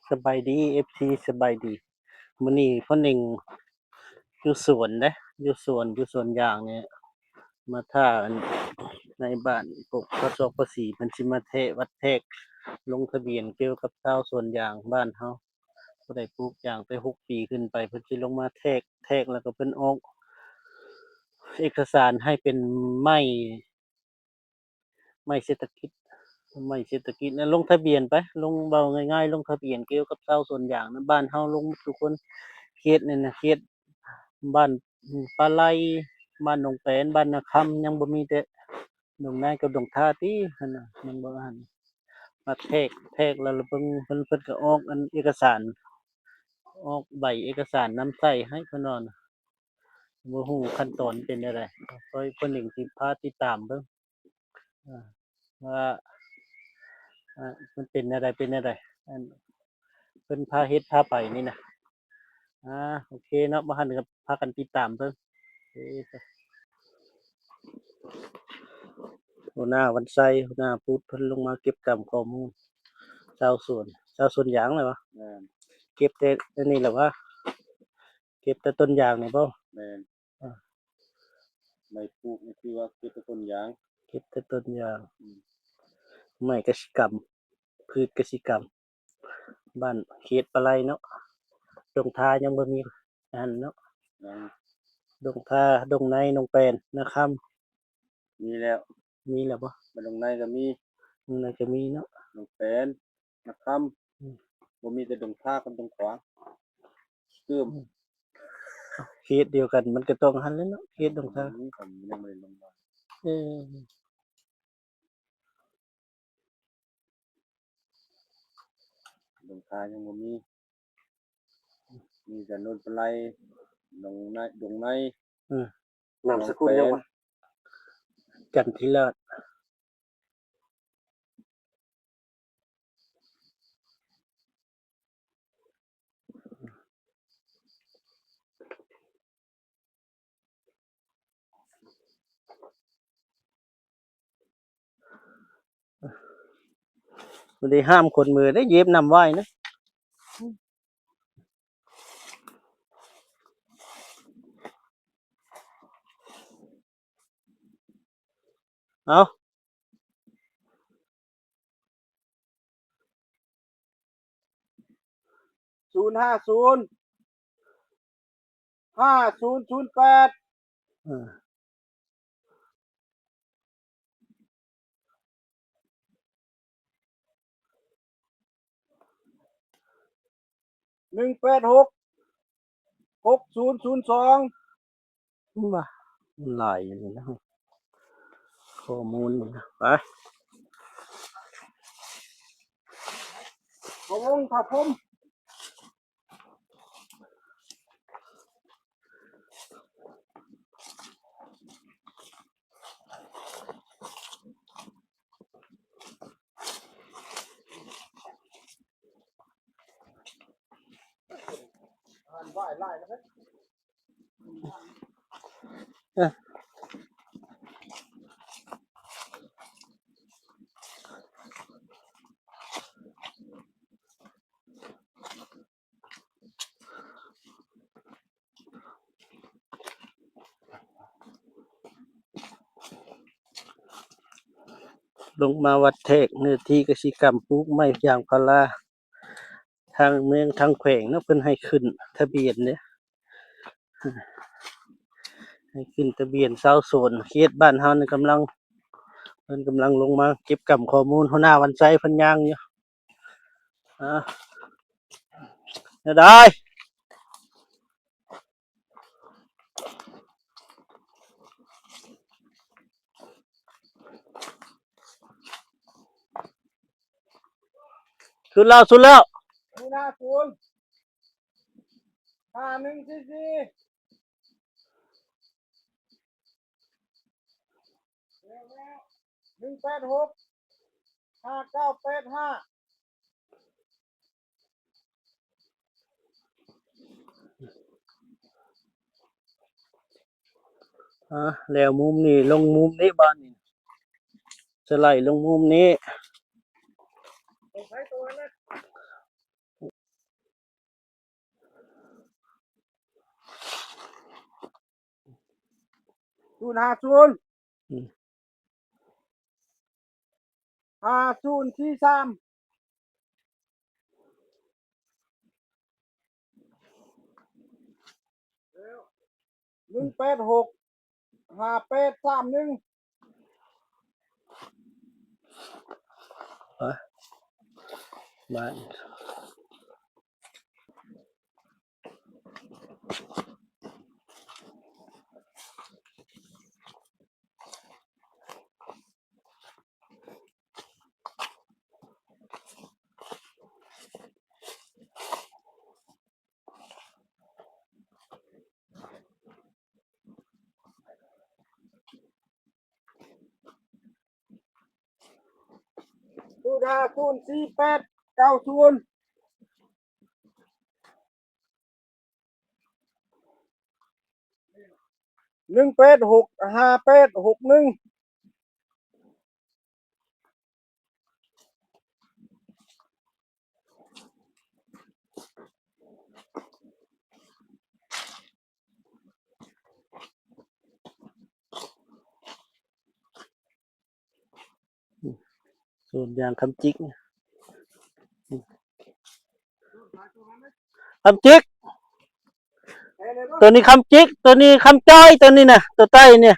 ສະບາຍດີ ເອັຟຊີ ສະບາຍດີ. ມື້ນີ້ພໍ່ເໜັງຢູ່ສວນເດ້ ຢູ່ສວນ ຢູ່ສວນຢາງນີ້ ມາຖ້າອັນນາຍບ້ານພວກ ພ.ສ. ພ.ສີ ເພິ່ນຊິມາແທະວັດແທກ ລົງທະບຽນກ່ຽວກັບຊາວສວນຢາງບ້ານເຮົາ. ຜູ້ໃດປູກຢາງແຕ່ຫົກປີຂຶ້ນໄປ ເພິ່ນຊິລົງມາແທກ ແທກແລ້ວກໍເພິ່ນອອກເອກະສານໃຫ້ເປັນໄມ້ ໄມ້ເສດຖະກິດ ໄມ້ເສດຖະກິດນະ ລົງທະບຽນໄປ ລົງ ເວົ້າງ່າຍໆ ລົງທະບຽນກ່ຽວກັບຊາວສວນຢາງນະ ບ້ານເຮົາລົງໝົດທຸກຄົນ. ເຂດນີ້ນະ ເຂດບ້ານປາໄລ ບ້ານໜອງແປນ ບ້ານນາຄຳ ຍັງບໍ່ມີ ແຕ່ໜອງນາຍກັບດົງທາຕິຫັ້ນນະ ຍັງບໍ່ ອັນ ມາແທກ ແທກແລ້ວລະເບິ່ງ ເພິ່ນ ເພິ່ນກໍອອກອັນເອກະສານ ອອກໃບເອກະສານນຳໃຊ້ໃຫ້ເພິ່ນນັ້ນ. ບໍ່ຮູ້ຂັ້ນຕອນເປັນແນວໃດ ຂ້ອຍ ເພິ່ນເອງຊິພາຕິດຕາມເບິ່ງ ອ່າ ວ່າ ອ່າ ມັນເປັນແນວໃດ ເປັນແນວໃດ ອັນ ເພິ່ນພາເຮັດພາໄປນີ້ນະ. ອ່າ ໂອເຄເນາະ ບໍ່ຫັ້ນກໍພາກັນຕິດຕາມເບິ່ງ. ໂອເຄ ຫົວໜ້າວັນໄຊ ຫົວໜ້າພຸດ ເພິ່ນລົງມາເກັບກຳຂໍ້ມູນຊາວສວນ ຊາວສວນຢາງແຫຼະວະ. ແມ່ນ ເກັບແຕ່ອັນນີ້ແຫຼະວະ ເກັບແຕ່ຕົ້ນຢາງນີ້ບໍ່? ແມ່ນ ອ່າ ໄມ້ປູກນີ້ຄືວ່າເກັບແຕ່ຕົ້ນຢາງ ເກັບແຕ່ຕົ້ນຢາງ ອືມ ໄມ້ກະສິກຳ ພືດກະສິກຳ ບ້ານເຂດປາໄລເນາະ ດົງທາຍັງບໍ່ມີອັນເນາະ ຍັງ ດົງທາ ດົງໃນ ໜອງແປນ ນາຄຳ ມີແລ້ວ ມີແລ້ວບໍ່? ບ້ານດົງໃນກໍມີ ດົງໃນກໍມີເນາະ ໜອງແປນ ນາຄຳ ອືມ ບໍ່ມີແຕ່ດົງທາກັບດົງຂວາງ ຕື່ມ ອືມ ເຂດດຽວກັນ ມັນກໍຕ້ອງຫັ້ນແຫຼະເນາະ ເຂດດົງທາ ອືມ ຍັງບໍ່ໄດ້ລົງມາ ເອີ ດົງທາຍັງບໍ່ມີ ມີແຕ່ໂນນປາໄລ ດົງໃນ ດົງໃນ ອືມ ນາມສະກຸນຫຍັງວະ? ຈັນທິລາດ. ບໍ່ໄດ້ຫ້າມຄົນມືເດ້ ເຢັບນ້ຳໄວ້ນະ. ເອົາ ສູນຫ້າສູນ ຫ້າສູນສູນແປດ ເອີ ໜຶ່ງແປດຫົກ ຫົກສູນສູນສອງ ວ່າ ມັນຫຼາຍຢູ່ນີ້ນະ ຂໍ້ມູນນີ້ນະ ໄປ ພະວົງພະພົມ. ລົງມາວັດແທກເນື້ອທີ່ກະສິກຳ ປູກໄມ້ ຢາງພາລາ ທາງເມືອງທາງແຂວງເນາະ ເພິ່ນໃຫ້ຂຶ້ນທະບຽນເດ້ ໃຫ້ຂຶ້ນທະບຽນຊາວໂສນ. ເຂດບ້ານເຮົານີ້ກຳລັງ ເພິ່ນກຳລັງລົງມາເກັບກຳຂໍ້ມູນ ຫົວໜ້າວັນໄຊເພິ່ນຍ່າງຢູ່. ອ່າ ແນວໃດ? ສຸດແລ້ວ ສຸດແລ້ວ ສູນຫ້າສູນ ຫ້າໜຶ່ງສີ່ສີ່ ໜຶ່ງແປດຫົກ ຫ້າເກົ້າແປດຫ້າ. ອ່າ ແລ້ວມຸມນີ້ລົງມຸມນີ້ ບາດນີ້ສະໄລລົງມຸມນີ້. ສູນ ຫ້າສູນ ອືມ ຫ້າສູນສີ່ສາມ ໜຶ່ງແປດຫົກ ຫ້າແປດສາມໜຶ່ງ ມາ ມາ ສູນ ຫ້າສູນ ສີ່ແປດ ເກົ້າສູນ ໜຶ່ງແປດຫົກ ຫ້າແປດຫົກໜຶ່ງ ສູນຢາງຄຳຈິກ ຄຳຈິກ ໂຕນີ້ຄຳຈິກ ໂຕນີ້ຄຳຈ້ອຍ ໂຕນີ້ນະ ໂຕໃຕ້ນີ້.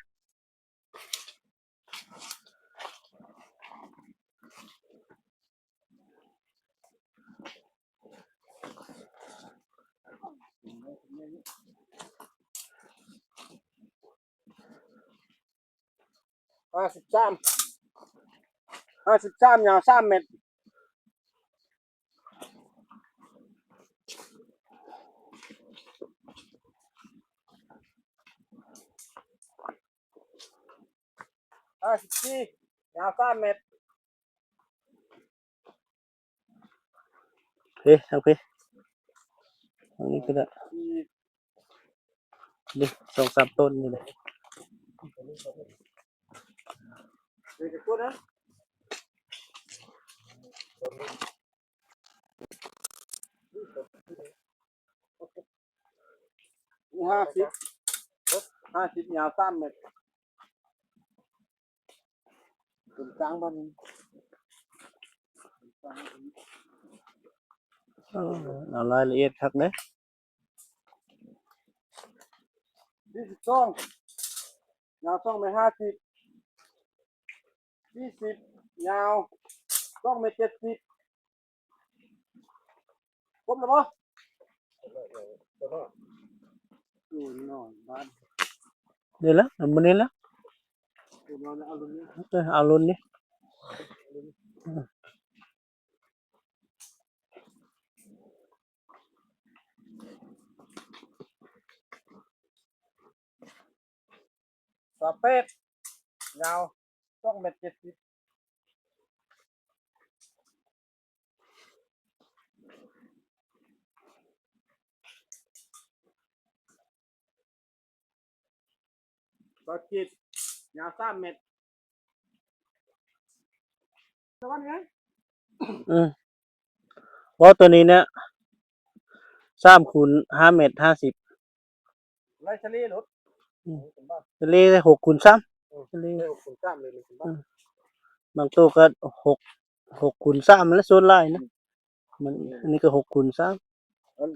ຫ້າສິບສາມ ຫ້າສິບສາມ ຍາວສາມແມັດ. ຫ້າສິບສີ່ ຍາວສາມແມັດ. ເພ ທາງເພ ທາງນີ້ກໍໄດ້. ນີ້ ສອງສາມຕົ້ນນີ້ແຫຼະ. ເອີ ຈັກຕົ້ນນະ? ນີ້ຫ້າສິບ ຫ້າສິບ ຍາວສາມແມັດ. ເປັນກາງບ້ານນີ້ ເອີ ເອົາລາຍລະອຽດຄັກເດ້. ສີ່ສິບສອງ ຍາວສອງແມັດຫ້າສິບ ສີ່ສິບ ຍາວສອງແມັດເຈັດສິບ. ຄົບແລ້ວບໍ່? ໂອ້ຍ ນ້ອຍບ້ານ. ນີ້ລະ ມື້ນີ້ລະ ເອົາລຸ້ນນີ້ ເອີ ເອົາລຸ້ນນີ້. ຊາວແປດ ຍາວສອງແມັດເຈັດສິບ. ຊາວເຈັດ ຍາວສາມແມັດ. ອືມ ເວົ້າໂຕນີ້ນະ ສາມຄູນຫ້າແມັດຫ້າສິບ. ໄລ່ສະເລ່ໂລດ. ອືມ ສະເລ່ຫົກຄູນສາມ. ເອີ ສະເລ່ຫົກຄູນສາມເລີຍ. ອືມ ບາງໂຕກໍຫົກ ຫົກຄູນສາມແຫຼະ ສ່ວນຫຼາຍນະ. ມັນ ອັນນີ້ກໍຫົກຄູນສາມ. ອັນ